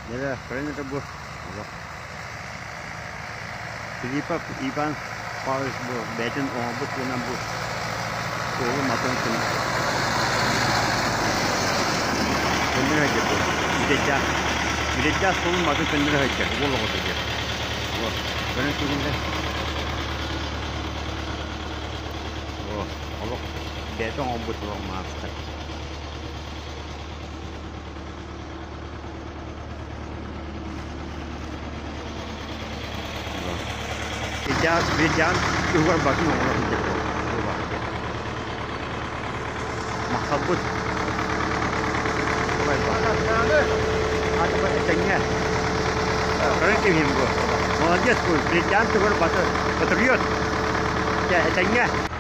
Дьэ, көрөн эрэ бу олох. Филиппов Иван Павлович бу бэйэтин оҥорбут гынан бу суолу матын көннөрө сылдьар бу. Бүтэйдээх бүтэйдээх суолун матын көннөрө сылдьар уол оҕото диэн. Вот. Көрөн киириннэ. О, олох бэйэтэ оҥорбут олох маастар. Ветян туһугар батын оҥоро сылдьар буолла. Махталбыт. Этэҥҥэ. Көрөн киһим бу. Молодец бу. Ветян туһугар баты патриот. Этэҥҥэ.